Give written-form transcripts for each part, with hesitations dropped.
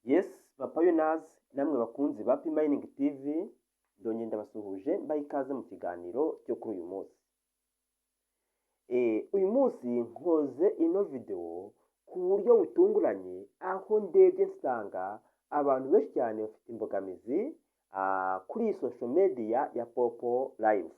Yes, ba pioneers namwe bakunzi ba Pi Mining TV, ndongeye ndabasuhuje, mbaha ikaze mu kiganiro cyo kuri uyu munsi. Uyu munsi nkoze ino video ku buryo butunguranye, aho ndebye nsanga abantu benshi cyane bafite imbogamizi kuri iyi social media ya Poppo Live.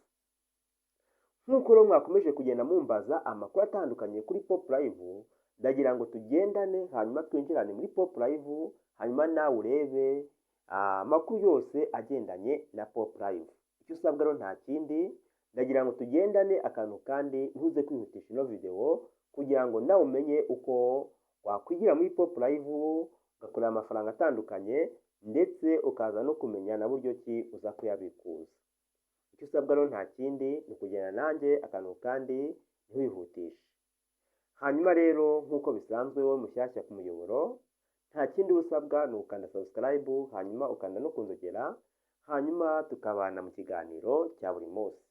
Nk'uko rero mwakomeje kugenda mumbaza amakuru atandukanye kuri Poppo Live, ndagira ngo tugendane, hanyuma twinjirane muri Poppo Live, hanyuma nawe urebe amakuru yose agendanye na Poppo Live. Icyo usabwa rero nta kindi, ndagira ngo tugendane akantu kandi ntuze kwihutisha ino video kugira ngo nawe umenye uko wakwigira muri Poppo Live, ugakorera amafaranga atandukanye, ndetse ukaza no kumenya na buryo ki uza kuyabikuza. Icyo usabwa rero nta kindi, ni ukugenda nanjye akantu kandi ntiwihutishe. Hanyuma rero nk'uko bisanzwe, wowe mushyashya ku muyoboro, nta kindi usabwa ni ukanda subscribe, hanyuma ukanda no kunzogera, hanyuma tukabana mu kiganiro cya buri munsi.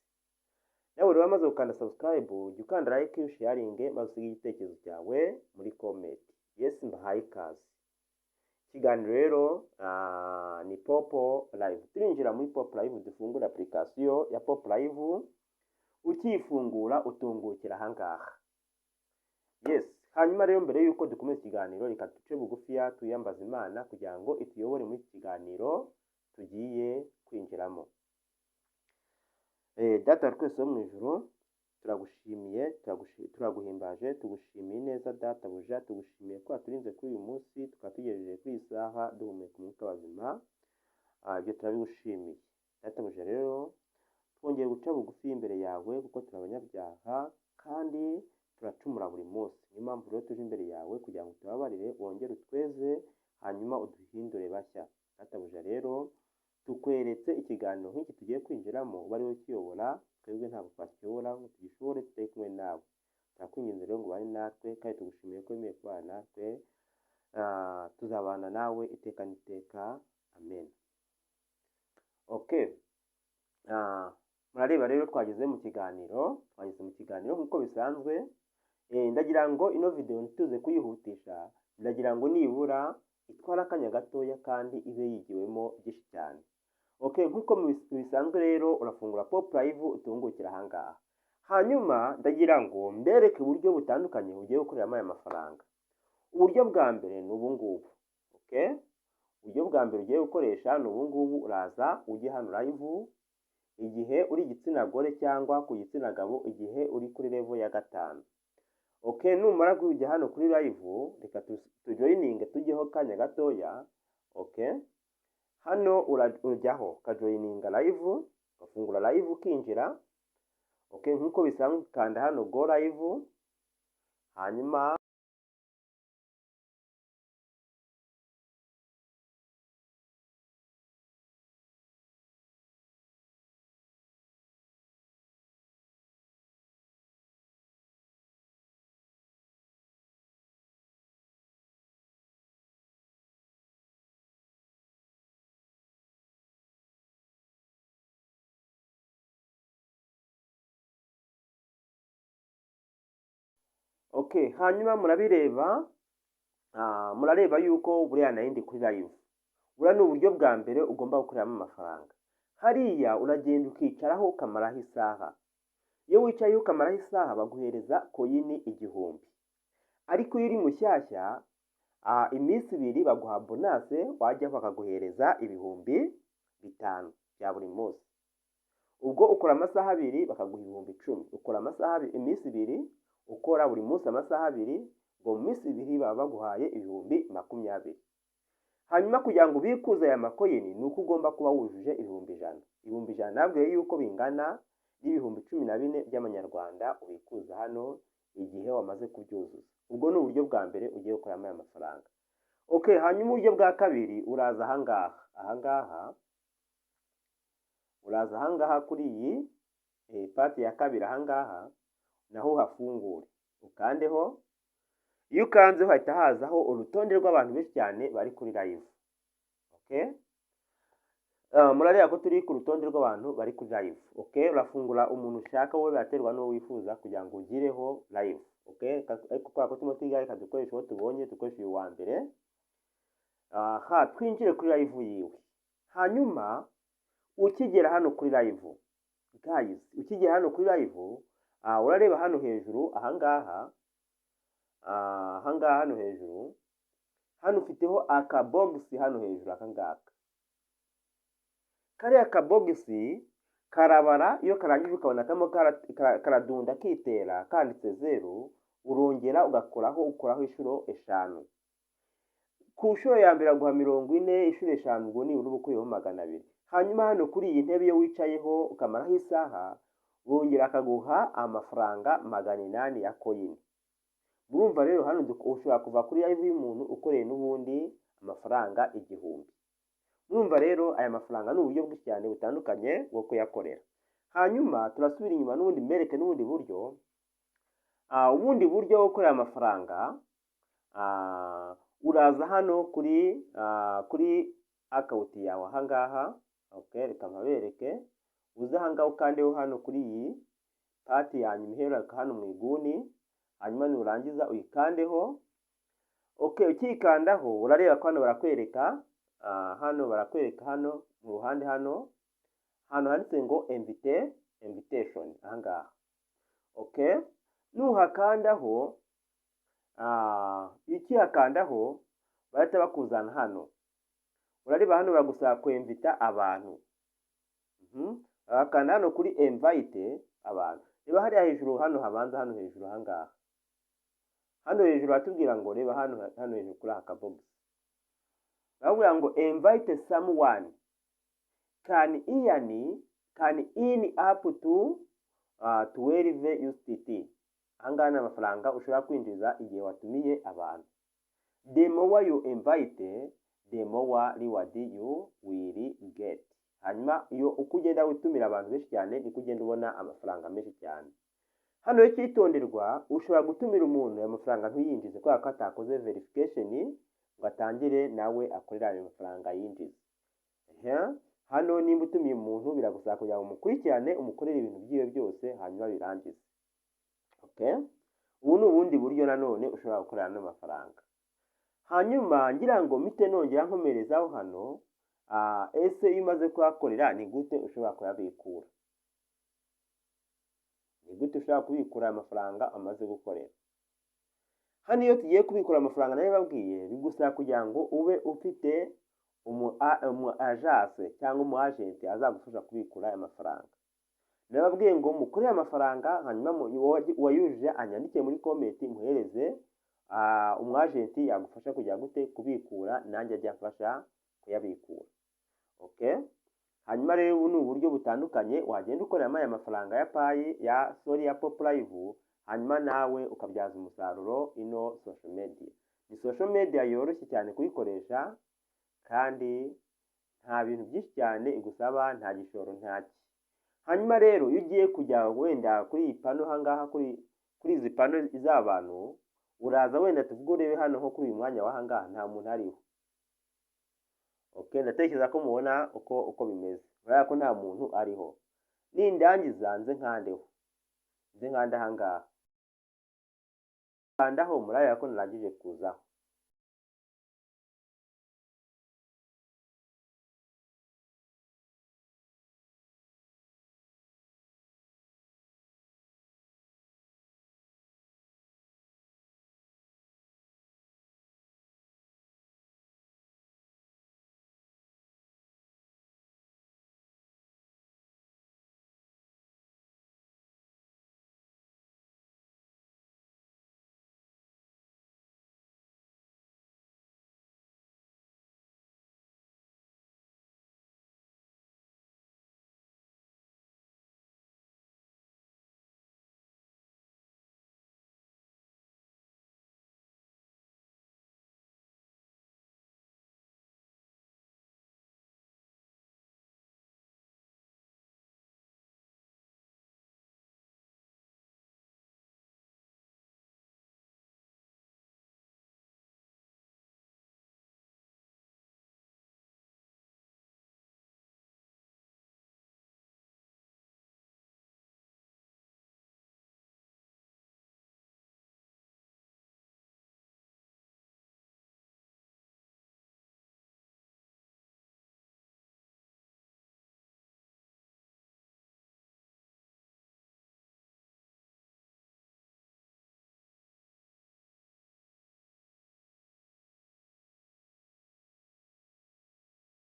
Nawe rero wamaze gukanda subscribe, jya ukanda like, sharing, maze usige igitekerezo cyawe muri comment. Yes, mbahaye ikaze. Ikiganiro rero ni Poppo Live. Turinjira muri Poppo Live, dufungura application ya Poppo Live. Ukiyifungura utungukira ahangaha. Yes, hanyuma rero mbere yuko dukomeza ikiganiro, reka duce bugufiya tuyambaza Imana kugira ngo ituyobore muri iki kiganiro tugiye kwinjiramo. Data wa twese wo mu ijuru, turagushimiye, turaguhimbaje, tugushimiye neza Databuja, tugushimiye ko waturinze kuri uyu munsi, tukaba tugejeje kuri iyi saha duhumeka umwuka w'abazima. Ibyo turabigushimiye. Databuja rero, twongeye guca bugufi imbere yawe kuko turi abanyabyaha kandi turacumura buri munsi. Niyo mpamvu rero tuje imbere yawe kugira ngo utubabarire, wongere utweze, hanyuma uduhindure bashya. Databuja rero, tukweretse ikiganiro nk'iki tugiye kwinjiramo, uba ariwe ukiyobora, twebwe ntabwo twakiyobora ngo tugishobore tutari kumwe nawe. Turakwinginze rero ngo ubane natwe, kandi tugushimiye ko wemeye kubana natwe. Tuzabana nawe iteka n'iteka, amen. Okay. Murareba rero twageze mu kiganiro nk'uko bisanzwe. Ndagira ngo ino video ntituze kuyihutisha, ndagira ngo nibura itware akanya gatoya kandi ibe yigiwemo byinshi cyane. Okay, nk'uko bisanzwe rero, urafungura Poppo Live, utungukira ahangaha. Hanyuma ndagira ngo mbereke uburyo butandukanye bugiye gukoreramo aya mafaranga. Uburyo bwa mbere ni ubu ngubu. Okay? Uburyo bwa mbere ugiye gukoresha ni ubu ngubu: uraza ujye hano live igihe uri igitsina gore cyangwa ku gitsina gabo igihe uri kuri level ya 5. Okay, numara kujya hano kuri live, reka tujoininge, tujyeho kanya gatoya. Okay? Hano urajyaho ukajoininga live, ugafungura live ukinjira. Okay, nk'uko bisanzwe ukanda hano go live, hanyuma okay, hanyuma murabireba, murareba yuko buriya nari ndi kuri live. Buriya ni uburyo bwa mbere ugomba gukoreramo amafaranga. Hariya uragenda ukicaraho ukamaraho isaha. Iyo wicaye ukamaraho isaha, baguhereza coin 1000. Ariko iyo uri mushyashya, iminsi 2 baguha bonus, wajyaho bakaguhereza 5000 bya buri munsi. Ubwo ukora amasaha 2 bakaguha 10,000. Ukora amasaha 2, iminsi 2, ukora buri munsi amasaha 2, ngo mu minsi 2 baba baguhaye 20,000. Hanyuma kugira ngo ubikuze aya macoin ni uko ugomba kuba wujuje 100,000. 100,000 nabwiye yuko bingana n'14,000 by'amanyarwanda ubikuza hano igihe wamaze kubyuzuza. Ubwo ni uburyo bwa mbere ugiye gukoreramo aya mafaranga. Okay, hanyuma uburyo bwa kabiri, uraza ahangaha. Ahangaha uraza ahangaha kuri iyi part ya kabiri, ahangaha naho uhafungure, ukandeho. Iyo ukanzeho hahita hazaho urutonde rw'abantu benshi cyane bari kuri live. Okay? Murareba ko turi ku rutonde rw'abantu bari kuri live. Okay, urafungura umuntu ushaka wowe, biraterwa n'uwo wifuza kugira ngo ugireho live. Okay, ariko kubera ko turimo twiga, reka dukoreshe uwo tubonye, dukoreshe uyu wa mbere. Aha twinjire kuri live yiwe. Hanyuma ukigera hano kuri live, guys, ukigera hano kuri live, urareba hano hejuru ahangaha, ahangaha hano hejuru, hano ufiteho akabogisi hano hejuru. Akangaka, kariya kabogisi karabara. Iyo karangije ukabona karimo karadunda kitera kanditse 0, urongera ugakoraho, ukoraho inshuro 5. Ku nshuro ya mbere aguha 40, inshuro 5 ubwo nibura uba ukuyeho 200. Hanyuma hano kuri iyi ntebe, iyo wicayeho ukamaraho isaha, bongera akaguha amafaranga 800 ya coin. Murumva rero hano ushobora kuva kuri live y'umuntu ukoreye n'ubundi amafaranga 1000. Murumva rero aya mafaranga ni uburyo bwinshi cyane butandukanye bwo kuyakorera. Hanyuma turasubira inyuma n'ubundi mbereke n'ubundi buryo. Ubundi buryo bwo gukorera amafaranga, uraza hano kuri account yawe ahangaha. Okay, reka mpabereke. Uze ahangaha ukandeho hano kuri iyi part ya nyuma iheruka hano mu iguni. Hanyuma nurangiza uyikandeho. Okay, ukiyikandaho urareba ko hano barakwereka, hano barakwereka hano mu ruhande, hano hano handitse ngo invitation ahangaha. Okay, nuhakandaho, ukihakandaho bahita bakuzana hano. Urareba hano baragusaba kwemvita abantu. Bakanda hano kuri invite abantu. Reba hariya hejuru hano habanza, hano hejuru ahangaha, hano hejuru batubwira ngo, reba hano, hano hejuru kuri aka kabogisi bavuga ngo "Invite someone can earn up to 12 USDT." Ahangaha ni amafaranga ushobora kwinjiza igihe watumiye abantu. "The more you invite, the more reward you will get." Hanyuma iyo uko ugenda witumira abantu benshi cyane, niko ugenda ubona amafaranga menshi cyane. Hano rero icyitonderwa, ushobora gutumira umuntu ayo mafaranga ntuyinjize kubera ko atakoze verification ngo atangire nawe akorere ayo mafaranga yinjize. Hano nimba utumiye umuntu, biragusaba kugira ngo umukurikirane, umukorere ibintu byiwe byose, hanyuma birangize. Okay? Ubu ni ubundi buryo nanone ushobora gukorera n'amafaranga. Hanyuma ngira ngo mpite nongera nkomerezaho hano. Ese iyo umaze kuhakorera, ni gute ushobora kuyabikura? Ni gute ushobora kubikura aya mafaranga amaze gukorera? Hano iyo tugiye kubikura amafaranga, nayo babwiye, bigusaba kugira ngo ube ufite umu agence cyangwa umu agent azagufasha kubikura aya mafaranga. Nababwiye ngo mukorere amafaranga, hanyuma uwayujuje anyandike muri comment, muhereze umu agent yagufasha kugira gute? Kubikura, nanjye ajya afasha kuyabikura. Okay, hanyuma rero ubu ni uburyo butandukanye wagenda ukoreramo aya mafaranga ya Pi, ya, sorry, ya Poppo Live, hanyuma nawe ukabyaza umusaruro ino social media. Ni social media yoroshye cyane kuyikoresha, kandi nta bintu byinshi cyane igusaba, nta gishoro, ntaki. Hanyuma rero iyo ugiye kujya wenda kuri iyi pano ahangaha, kuri izi pano z'abantu, uraza wenda tuvuge urebe hano nko kuri uyu mwanya w'ahangaha nta muntu ariho. Okay, ndatekereza ko mubona uko bimeze. Urabona ko nta muntu ariho. Nindangiza nze nkandeho, nze nkande ahangaha, kandaho, murabona ko narangije kuzaho.